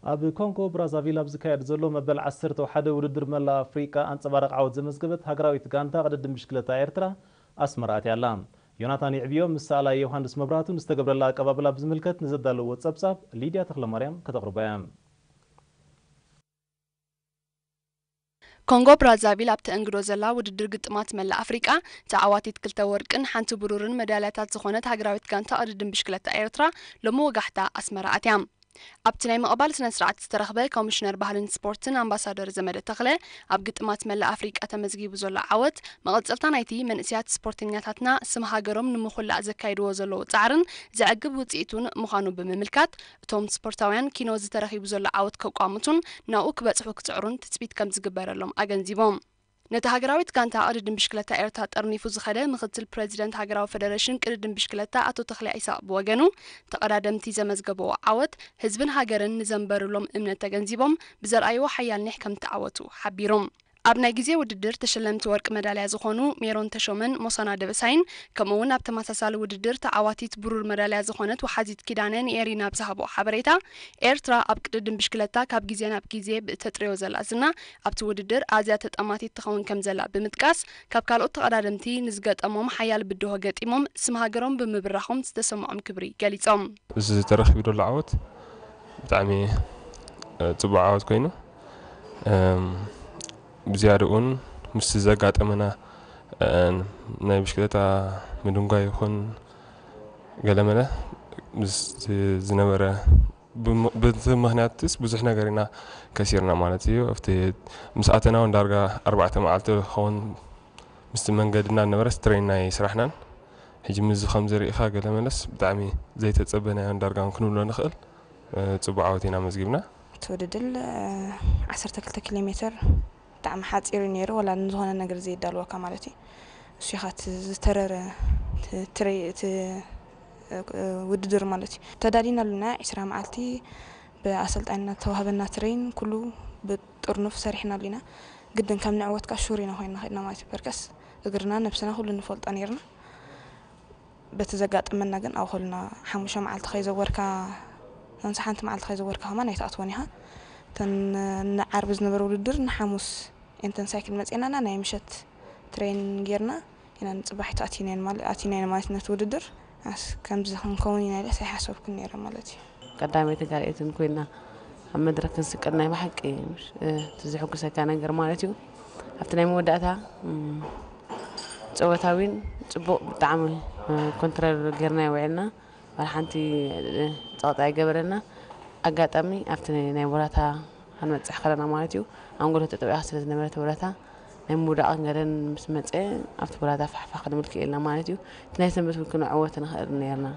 ኣብ ኮንጎ ብራዛቪል ኣብ ዝካየድ ዘሎ መበል ዓሰርተ ሓደ ውድድር መላእ ኣፍሪቃ ኣንጸባራቕ ዓወት ዘመዝገበት ሃገራዊት ጋንታ ቅድድም ብሽክለታ ኤርትራ ኣስመራ ኣትያ ኣላ። ዮናታን ይዕብዮ ምስ ሰኣላይ ዮሃንስ መብራህቱ ንዝተገብረላ ኣቀባብላ ብዝምልከት ንዘዳለዎ ጸብጻብ ሊድያ ተኽለማርያም ከተቕርቦ እያ። ኮንጎ ብራዛቪል ኣብ ተእንግዶ ዘላ ውድድር ግጥማት መላእ ኣፍሪቃ ተዓዋቲት ክልተ ወርቅን ሓንቲ ብሩርን መዳልያታት ዝኾነት ሃገራዊት ጋንታ ቅድድም ብሽክለታ ኤርትራ ሎሚ ወጋሕታ ኣስመራ ኣትያ። ኣብቲ ናይ ምቕባል ስነ ስርዓት ዝተረኽበ ኮሚሽነር ባህልን ስፖርትን ኣምባሳደር ዘመደ ተኽለ፣ ኣብ ግጥማት መላእ ኣፍሪቃ ተመዝጊቡ ዘሎ ዓወት መቐጸልታ ናይቲ መንእሰያት ስፖርተኛታትና ስም ሃገሮም ንምኹላእ ዘካይድዎ ዘለዉ ጻዕርን ዘዕግብ ውጽኢቱን ምዃኑ ብምምልካት፣ እቶም ስፖርታውያን ኪኖ ዝተረኺቡ ዘሎ ዓወት ከቋምቱን ናብኡ ክበጽሑ ክጽዕሩን ትጽቢት ከም ዝግበረሎም ኣገንዚቦም። ነቲ ሃገራዊት ጋንታ ቅድድም ብሽክለታ ኤርትራ ጠርኒፉ ዝኸደ ምኽትል ፕረዚደንት ሃገራዊ ፈደረሽን ቅድድም ብሽክለታ ኣቶ ተኽለ ኢሳቕ ብወገኑ፣ ተቐዳደምቲ ዘመዝገብዎ ዓወት ህዝብን ሃገርን ንዘንበሩሎም እምነት ተገንዚቦም ብዘርኣይዎ ሓያል ኒሕ ከም ተዓወቱ ሓቢሩ። ኣብ ናይ ግዜ ውድድር ተሸለምቲ ወርቂ መዳልያ ዝኾኑ ሜሮን ተሾመን ሞሳና ደበሳይን፣ ከምኡ እውን ኣብ ተመሳሳሊ ውድድር ተዓዋቲት ብሩር መዳልያ ዝኾነት ወሓዚት ኪዳነ ንኤሪና ኣብ ዝሃቦ ሓበሬታ፣ ኤርትራ ኣብ ቅድድም ብሽክለታ ካብ ግዜ ናብ ግዜ ብእተጥርዮ ዘላ ዝና ኣብቲ ውድድር ኣዝያ ተጠማቲት ትኸውን ከም ዘላ ብምጥቃስ፣ ካብ ካልኦት ተቐዳደምቲ ንዝገጠሞም ሓያል ብድሆ ገጢሞም ስም ሃገሮም ብምብራኾም ዝተሰምዖም ክብሪ ገሊጾም። እዚ ተረኺቡ ዘሎ ዓወት ብጣዕሚ፣ እ፣ ጽቡቕ ዓወት ኮይኑ፣ እም፣ ብዝያድኡ እውን ምስቲ ዘጋጠመና፣ እ፣ ናይ ብሽክለታ ምድንጓይ ይኹን ገለመለ ምስ ዝነበረ ብም-፣ በቲ ምኽንያትስ ብዙሕ ነገር ኢና ከሲርና ማለት እዩ። ኣብቲ ምስ ኣተና እውን ዳርጋ ኣርባዕተ መዓልቲ ክኸውን ምስቲ መንገድና ነበረስ ትሬን ናይ ስራሕናን። ሕጂ ምስዚ ከም ዝርኢኻ ገለመለስ ብጣዕሚ ዘይተጸበናዮን ዳርጋ እውን ክንብሎ ንኽእል፣ እ፣ ጽቡቕ ዓወት ኢና መዝጊብና። እቲ ውድድር፣ እ፣ ዓሰርተ ክልተ ኪሎ ሜትር ብጣዕሚ ሓጺር እዩ ነይሩ፣ ወላ ንዝኾነ ነገር ዘየዳልወካ ማለት እዩ። እሱ ኢኻ እቲ ዝተረረ፣ እቲ ትሬ-፣ እቲ፣ እ፣ ውድድር ማለት እዩ። ተዳሊና ኣለና፣ ዕስራ መዓልቲ ብኣሰልጣኒና ተዋህበና ትሬን፣ ኩሉ ብጥርኑፍ ሰሪሕና ኣለና። ግድን ከም ንዕወት ከኣ ሹር ኢና ኮይንና ኸድና ማለት እዩ። በርከስ እግርና፣ ነብስና፣ ኩሉ ንፈልጦ ነይርና። በቲ ዘጋጠመና ግን ኣብ ኹልና ሓሙሽተ መዓልቲ ከይዘወርካ፣ እንሳ ሓንቲ መዓልቲ ከይዘወርካ ከማን ኣይትኣትዎን ኢኻ። እተን ንዓርቢ ዝነበረ ውድድር ንሓሙስ ኤንተን ሳይክል መጺእናና ናይ ምሸት ትሬን ጌርና ኢና ንጽባሒቱ ኣቲናየን ማለ-፣ ኣቲናየን ማለት ነቲ ውድድር። ኣስ-፣ ከምዚ ክንከውን ኢና ኢለስ ኣይሓሰብኩን ነይረ ማለት እዩ። ቀዳመይትን ካልኣይትን ኮይና ኣብ መድረክ ክንስቀል ናይ ብሓቂ፣ እ፣ እቲ ዘሐጉሰካ ነገር ማለት እዩ። ኣብቲ ናይ መወዳእታ፣ እም፣ ጸወታዊን ጽቡቕ ብጣዕሚ፣ እ፣ ኮንትሮል ጌርና ውዒልና። ዋላ ሓንቲ፣ እ፣ ጸቕጢ ኣይገበረና። ኣጋጣሚ ኣብቲ ናይ፣ ናይ ቦላታ ክንበጽሕ ከለና ማለት እዩ፣ ኣንጎሎ ተጠቢቓ ስለ ዝነበረት ቦላታ ናይ ምውዳቕ ነገርን ምስ መጸ ኣብቲ ቦላታ ፋሕፋሕ ክንብል ክኢልና ማለት እዩ። እቲ ናይ ሰንበት እውን ክንዕወት ንኽእል ነርና።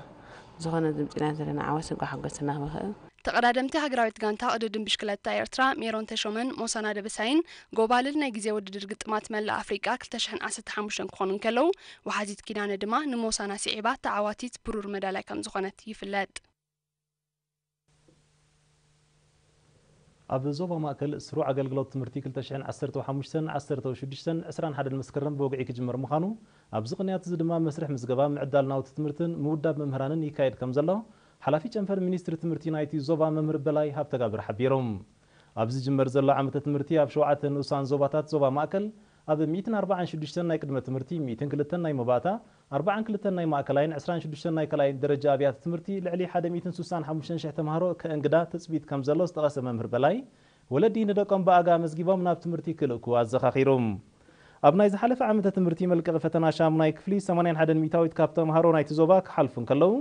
ዝኾነ ዝምጺና ዘለና ዓወት እንቋ ሓጎሰና ክብል። ተቐዳደምቲ ሃገራዊት ጋንታ ቅድድም ብሽክለታ ኤርትራ ሜሮን ተሾመን ሞሳና ደበሳይን ጎባልል ናይ ግዜ ውድድር ግጥማት መላእ ኣፍሪቃ ክልተ ሽሕን ዓሰርተ ሓሙሽተን ክኾኑ እንከለዉ፣ ወሓዚት ኪዳነ ድማ ንሞሳና ስዒባ ተዓዋቲት ብሩር መዳልያ ከም ዝኾነት ይፍለጥ። ኣብ ዞባ ማእከል ስሩዕ ኣገልግሎት ትምህርቲ ክልተ ሽሕን ዓሰርተ ሓሙሽተን ዓሰርተ ሽዱሽተን ዕስራን ሓደን መስከረም ብወግዒ ክጅመር ምዃኑ፣ ኣብዚ ቅንያት እዚ ድማ መስርሕ ምዝገባ፣ ምዕዳል ናውቲ ትምህርትን ምውዳብ መምህራንን ይካየድ ከም ዘሎ ሓላፊ ጨንፈር ሚኒስትሪ ትምህርቲ ናይቲ ዞባ መምህር በላይ ሃብተጋብር ሓቢሮም። ኣብ ዝጅመር ዘሎ ዓመተ ትምህርቲ ኣብ ሸውዓተ ንኡሳን ዞባታት ዞባ ማእከል ኣብ ሚእትን ኣርባዓን ሽዱሽተን ናይ ቅድመ ትምህርቲ፣ ሚእትን ክልተን ናይ መባእታ፣ ኣርባዓን ክልተን ናይ ማእከላይን ዕስራን ሽዱሽተን ናይ ካልኣይን ደረጃ ኣብያተ ትምህርቲ ልዕሊ ሓደ ሚእትን ስሳን ሓሙሽተን ሽሕ ተምሃሮ ከእንግዳ ትጽቢት ከም ዘሎ ዝጠቐሰ መምህር በላይ፣ ወለዲ ንደቆም ብኣጋ ኣመዝጊቦም ናብ ትምህርቲ ክልእኩ ኣዘኻኺሩ። ኣብ ናይ ዝሓለፈ ዓመተ ትምህርቲ መልቀቒ ፈተና ሻሙናይ ክፍሊ ሰማንያን ሓደን ሚእታዊት ካብ ተምሃሮ ናይቲ ዞባ ክሓልፉ እንከለዉ፣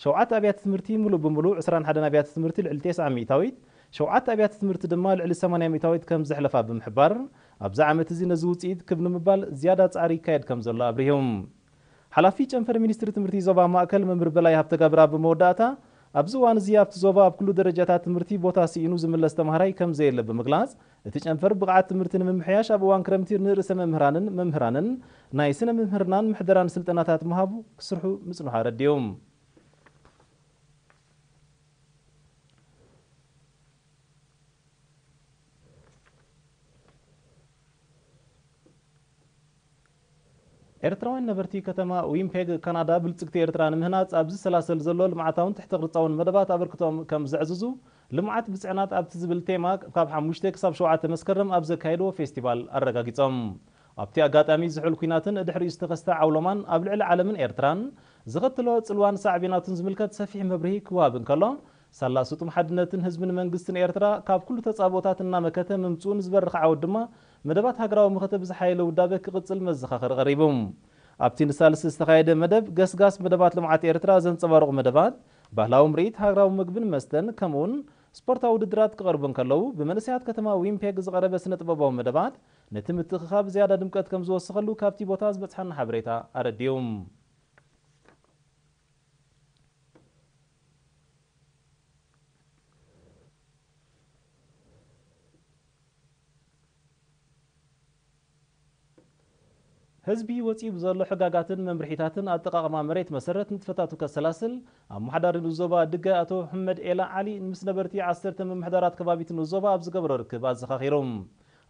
ሸውዓተ ኣብያተ ትምህርቲ ሙሉእ ብሙሉእ፣ ዕስራን ሓደን ኣብያተ ትምህርቲ ልዕሊ ተስዓ ሚእታዊት፣ ሸውዓተ ኣብያተ ትምህርቲ ድማ ልዕሊ ሰማንያ ሚእታዊት ከም ዘሕለፋ ብምሕባር፣ ኣብዚ ዓመት እዚ ነዚ ውጽኢት ክብ ንምባል ዝያዳ ጻዕሪ ይካየድ ከም ዘሎ ኣብሪሆም። ሓላፊ ጨንፈር ሚኒስትሪ ትምህርቲ ዞባ ማእከል መምህር በላይ ሃብተጋብር ኣብ መወዳእታ፣ ኣብዚ እዋን እዚ ኣብቲ ዞባ ኣብ ኩሉ ደረጃታት ትምህርቲ ቦታ ስኢኑ ዝምለስ ተምሃራይ ከም ዘየለ ብምግላጽ፣ እቲ ጨንፈር ብቕዓት ትምህርቲ ንምምሕያሽ ኣብ እዋን ክረምቲ ንርእሰ መምህራንን መምህራንን ናይ ስነ ምምህርናን ምሕደራን ስልጠናታት ምሃቡ ክስርሑ ምጽንሑ ኣረዲኦም። ኤርትራውያን ነበርቲ ከተማ ዊምፔግ ካናዳ ብልጽግቲ ኤርትራ ንምህናጽ ኣብ ዝሰላሰል ዘሎ ልምዓታውን ትሕተ ቅርጻውን መደባት ኣበርክቶኦም ከም ዘዕዝዙ ልምዓት ብፅዕናት ኣብቲ ዝብል ቴማ ካብ ሓሙሽተ ክሳብ ሸውዓተ መስከረም ኣብ ዘካየድዎ ፌስቲቫል ኣረጋጊጾም። ኣብቲ ኣጋጣሚ ዝሑል ኲናትን ድሕሪኡ ዝተኸስተ ዓውሎማን ኣብ ልዕሊ ዓለምን ኤርትራን ዘኸተሎ ጽልዋን ሳዕቤናቱን ዝምልከት ሰፊሕ መብርሂ ክወሃብ እንከሎ፣ ሳላ ስጡም ሓድነትን ህዝብን መንግስትን ኤርትራ ካብ ኩሉ ተጻብኦታት እናመከተ ምምጽኡ ንዝበርኽ ዓወት ድማ መደባት ሃገራዊ መኸተ ብዝሓየለ ውዳበ ክቕጽል መዘኻኸሪ ቀሪቡ። ኣብቲ ንሳልስቲ ዝተኻየደ መደብ ገስጋስ መደባት ልምዓት ኤርትራ ዘንጸባርቑ መደባት፣ ባህላዊ ምርኢት፣ ሃገራዊ ምግብን መስተን፣ ከምኡውን ስፖርታዊ ውድድራት ክቐርቡ እንከለዉ፣ ብመንእሰያት ከተማ ዊምፔግ ዝቐረበ ስነ ጥበባዊ መደባት ነቲ ምትእኽኻብ ዝያዳ ድምቀት ከም ዝወሰኸሉ ካብቲ ቦታ ዝበጽሓና ሓበሬታ ኣረዲኡ። ህዝቢ ወጺኡ ብዘሎ ሕጋጋትን መምርሒታትን ኣጠቓቕማ መሬት መሰረት ንጥፈታቱ ከሰላስል፣ ኣመሓዳሪ ንዞባ ድገ ኣቶ ሕመድ ኤላ ዓሊ ምስ ነበርቲ ዓሰርተ ምምሕዳራት ከባቢት ንዞባ ኣብ ዝገበሮ ርክብ ኣዘኻኺሩ።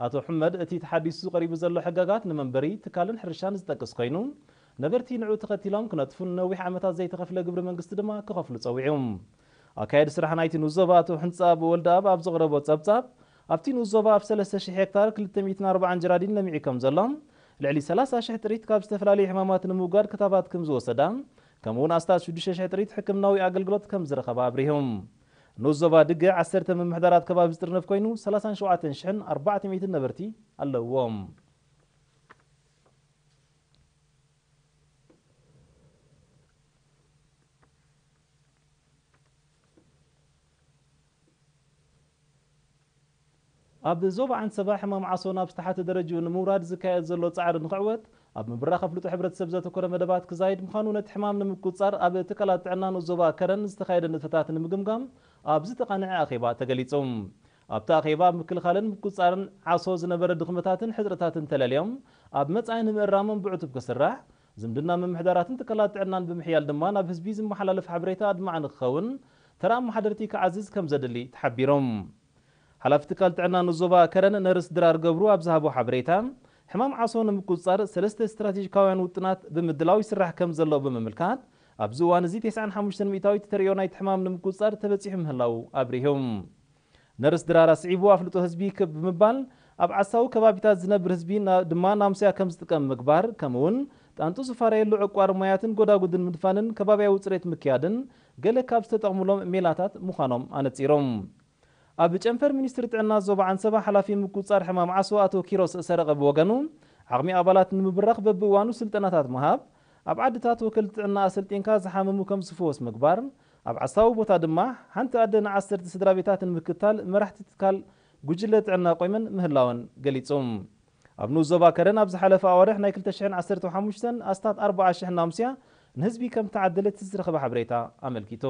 ኣቶ ሕመድ፣ እቲ ተሓዲሱ ቀሪቡ ዘሎ ሕጋጋት ንመንበሪ፣ ትካልን ሕርሻን ዝጠቅስ ኮይኑ፣ ነበርቲ ንዕኡ ተኸቲሎም ክነጥፉን ነዊሕ ዓመታት ዘይተኸፍለ ግብሪ መንግስቲ ድማ ክኸፍሉ ጸዊዑ። ኣካየዲ ስራሕ ናይቲ ንኡስ ዞባ ኣቶ ሕንጻብ ወልደኣብ ኣብ ዘቕረቦ ጸብጻብ፣ ኣብቲ ንኡስ ዞባ ኣብ ሰለስተ ሽሕ ሄክታር ክልተ ሚእትን ኣርባዓን ጀራዲን ለሚዑ ከም ዘሎ፣ ልዕሊ ሰላሳ ሽሕ ጥሪት ካብ ዝተፈላለዩ ሕማማት ንምውጋድ ክታባት ከም ዝወሰዳ፣ ከምኡውን ኣስታት ሽዱሽተ ሽሕ ጥሪት ሕክምናዊ ኣገልግሎት ከም ዝረኸባ ኣብሪሁ። ንኡስ ዞባ ድገ ዓሰርተ ምምሕዳራት ከባቢ ዝጥርንፍ ኮይኑ፣ ሰላሳን ሸውዓተን ሽሕን ኣርባዕተ ሚእትን ነበርቲ ኣለውዎ። ኣብ ዞባ ዓንሰባ ሕማም ዓሶ ናብ ዝተሓተ ደረጅኡ ንምውራድ ዝካየድ ዘሎ ጻዕሪ ንኽዕወት፣ ኣብ ምብራኽ ኣፍልጦ ሕብረተሰብ ዘተኮረ መደባት ክዛይድ ምዃኑ ነቲ ሕማም ንምቁጽጻር ኣብ ትካላት ጥዕና ንኡስ ዞባ ከረን ዝተኻየደ ንጥፈታት ንምግምጋም ኣብ ዝተቓንዐ ኣኼባ ተገሊጹ። ኣብቲ ኣኼባ ኣብ ምክልኻልን ምቁጽጻርን ዓሶ ዝነበረ ድኽመታትን ሕጽረታትን ተለልዮም ኣብ መጻኢ ንምእራሞም ብዕቱብ ክስራሕ፣ ዝምድና ምምሕዳራትን ትካላት ጥዕናን ብምሕያል ድማ ናብ ህዝቢ ዝመሓላለፍ ሓበሬታ ኣድማዒ ንክኸውን ተራ ኣመሓደርቲ ክዓዝዝ ከም ዘድሊ ተሓቢሮም። ሓላፊ ትካል ጥዕና ንዞባ ከረን ነርስ ድራር ገብሩ ኣብ ዝሃቦ ሓበሬታ፣ ሕማም ዓሶ ንምቁጽጻር ሰለስተ ስትራቴጂካውያን ውጥናት ብምድላው ይስራሕ ከም ዘሎ ብምምልካት፣ ኣብዚ እዋን እዚ ተስዓን ሓሙሽተን ሚእታዊት ተርእዮ ናይቲ ሕማም ንምቁጽጻር ተበጺሑ ምህላው ኣብሪሁ። ነርስ ድራር ኣስዒቡ ኣፍልጦ ህዝቢ ክብ ብምባል፣ ኣብ ዓሳዊ ከባቢታት ዝነብር ህዝቢ ና-፣ ድማ ናምስያ ከም ዝጥቀም ምግባር፣ ከምኡውን ጣንጡ ዝፋረየሉ ዕቋር ማያትን ጎዳጉድን ምድፋንን ከባብያዊ ጽሬት ምክያድን ገለ ካብ ዝተጠቕሙሎም ሜላታት ምዃኖም ኣነጺሮም። ኣብ ጨንፈር ሚኒስትሪ ጥዕና ዞባ ዓንሰባ ሓላፊ ምቁጽጻር ሕማም ዓሶ ኣቶ ኪሮስ ሰረቐ ብወገኑ፣ ዓቕሚ ኣባላት ንምብራኽ በብእዋኑ ስልጠናታት ምሃብ፣ ኣብ ዓድታት ወከልቲ ጥዕና ኣሰልጢንካ ዝሓመሙ ከም ዝፍወስ ምግባር፣ ኣብ ዓሳዊ ቦታ ድማ ሓንቲ ኣደ ንዓሰርተ ስድራ ቤታት ንምክትታል መራሕቲ ትካል ጉጅለ ጥዕና ቆይመን ምህላወን ገሊጹ። ኣብ ንኡስ ዞባ ከረን ኣብ ዝሓለፈ ኣዋርሕ ናይ ክልተ ሽሕን ዓሰርተ ሓሙሽተን ኣስታት ኣርባዓ ሽሕ ናምስያ ንህዝቢ ከም ተዓደለ እቲ ዝረኸበ ሓበሬታ ኣመልኪቱ።